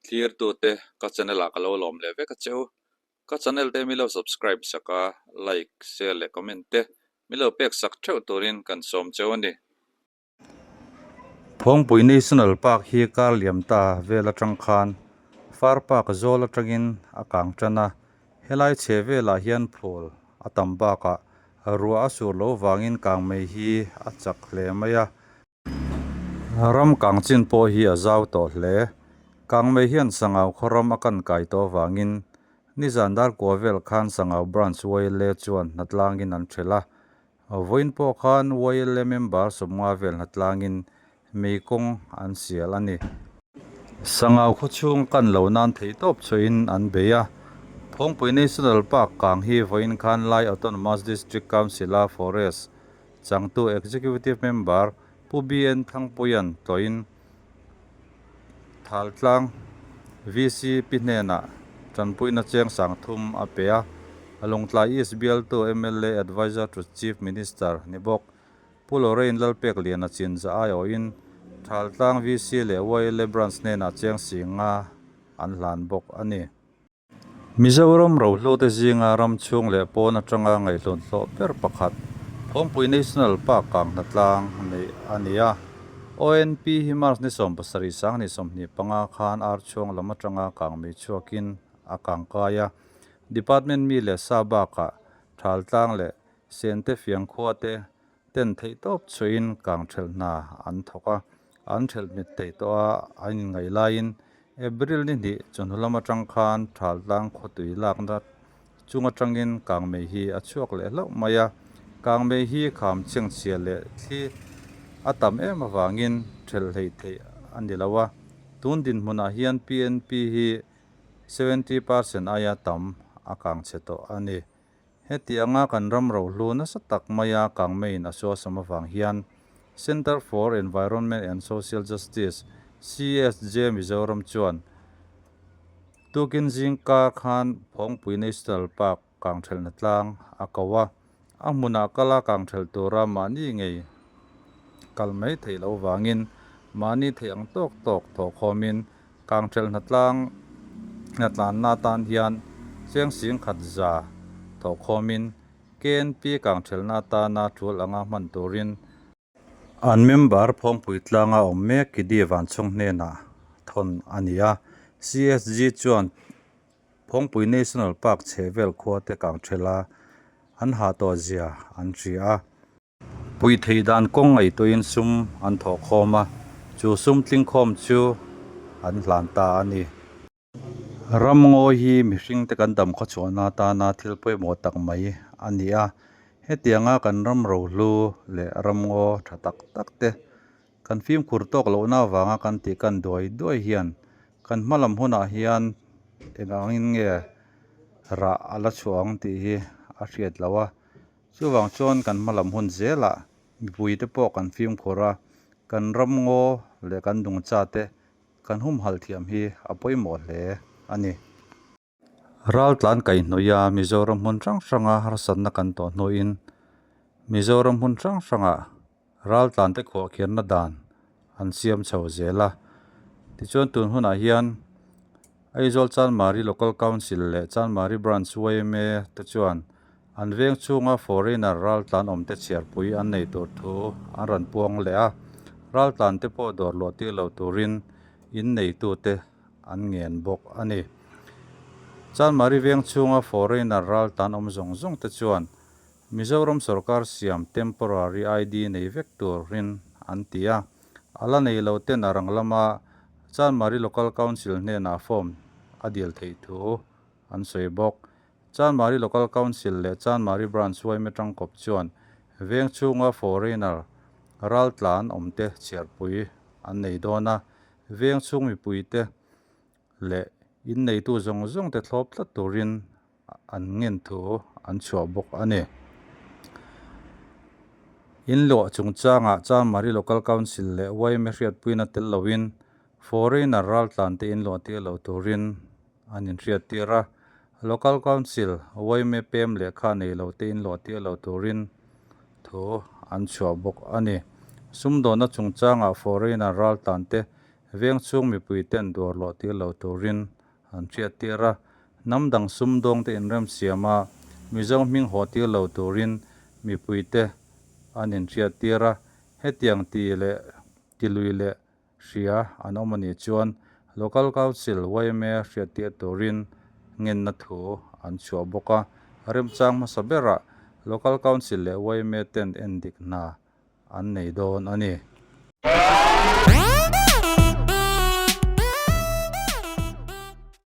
Thlirtute ka channel ah ka lo lawm leh vek a che u. Ka channel te mi lo subscribe sak a, like, share leh comment te mi lo pek sak theuh turin kan sawm cheu a ni. Phawngpui National Park hi kar liam ta vel atang khan Far Park zawl atangin a kang tan a, helai chhe velah hian phul a tam bakah ruah a sur lo vangin kang mai hi a chak hle mai a. Ram kang chin pawh hi a zau tawh hle. Kangmei hian Sangau khaw ram a kan kai tawh avangin nizan dar kua vel khan Sangau Branch YLA chuan hnatlangin an thelh a. Vawiin pawh khan YLA member 50 vel hnatlangin mei kawng an sial a ni. Sangau khaw chhung kan lo nan theih tawp chhuahin an bei a. Phawngpui National Park kang hi vawiin khan Lai Autonomous District Council-a Forest Changtu Executive Member Pu BN Thangpuia'n tlawhin Thaltlang VCP hnenah tanpuina cheng 3000 a pe a, Lawngtlai East bialtu mla Advisor to Chief Minister ni bawk Pu Lorraine Lalpekliana chinza aiawhin Thaltlang VC leh YLA Branch hnenah cheng 50 an hlan bawk a ni. Mizoram rohlute zinga ram chhung leh pawn atanga ngaihhlun hlawh ber pakhat Phawngpui National Park kang hnatlang neih a ni a. ONP hi March ni 70 2025 khan ar chhuang lam atanga kang mei chhuakin a kang kai a. Department mi leh sa bakah Thaltlang leh Sente fiang khua te ten theihtawp chhuahin kang thelh hna an thawk a, an thelh mit thei tawh a, an inngaih laiin April ni hnih chawhnu lam atang khan Thaltlang khawtui lakna chung atangin kangmei hi a chhuak leh hlauh mai a, kangmei hi kham chhengchhia leh thli a tam em avangin thelh hleih theih a ni lo a, tun dinhmunah hian PNP hi 70% aia tam a kang chhe tawh a ni. Heti anga kan ram rohlu nasa tak maia kangmeiin a suasam avang hian Centre for Environment and Social Justice, CSJ, Mizoram chuan tukin zingkar khan Phawngpui National Park kangthelhna tlang a ko a, a hmunah kala kangthelh tura mahni ngei kal mai theih loh vangin mahni theih ang tawk tawk thawhkhawmin Kangthelhna tlang hnatlanna atan hian cheng 10,000 thawhkhawmin KNP kangthelhna atana tul anga hman turin an member Phawngpui tlanga awm mek Kidi Vanchhung hnenah thawn a ni a. CSG chuan Phawngpui National Park chhehvel khuate kangthelha an hah tawh zia an hria a. Pui theih dan kawng ngaihtuahin sum an thawh khawm a, chu sum tling khawm chu an hlan ta a ni. Ram ngawi hi mihringte kan dam khawchhuahna atana thil pawimawh tak mai a ni a, hetianga kan ram rohlu leh ram ngaw tha tak tak te kan fimkhur tawk lohna avanga kan tih kan duai duai hian kan hma lam hunah hian engangin nge rah a la chhuah ang tih hi a hriat loh a. Chuvang chuan kan hma lam hun zelah mipuite pawh kan fimkhur a, kan ram ngaw leh kan dungcha te kan humhalh thiam hi a pawimawh hle a ni. Raltlan kaihhnawih a Mizoram hmun hrang hranga harsatna kan tawh hnuin Mizoram hmun hrang hrangah raltlan te khuahkhiarna dan an siam chho zel a. Tichuan tun hunah hian Aizawl Chanmari Local Council leh Chanmari Branch yma te chuan An veng chhunga foreigner raltlan awmte chhiarpui an nei tur thu an rawn puang leh a, raltlante pawh dawr luah tir lo turin in neitute an ngen bawk a ni. Chanmari veng chhunga foreigner raltlan awm zawng zawng te chuan Mizoram sorkar siam temporary ID nei vek turin an ti a, a la nei lo ten a rang lama Chanmari Local Council hnenah form a dil theih thu an sawi bawk. Chanmari Local Council leh Chanmari Branch yma tangkawp chuan veng chhunga foreigner raltlan awmte chhiarpui an nei dawn a, veng chhung mipuite leh inneitu zawng zawngte thlawp tlat turin an ngen thu an chhuah bawk a ni. Inluah chungchangah Chanmari Local Council leh yma hriatpuina tel loin foreigner raltlante inluah tir lo turin an inhriattir a, Local Council yma pem lehkha nei lo te inluah tir lo turin thu an chhuah bawk a ni. Sumdawnna chungchangah foreigner raltlan te Veng chhung mipui ten dawr lawh tir lo turin an hriat tir a, hnam dang sumdawng te inremsiam a, Mizo hming haw tir lo turin mipui te an inhriat tir a, hetiang ti leh ti lui leh hria an awm a nih chuan Local Council yma hriat tir turin ngenna thu an chhuah bawk a, remchang hmasa berah Local Council leh yma ten endik hna an nei dawn a ni.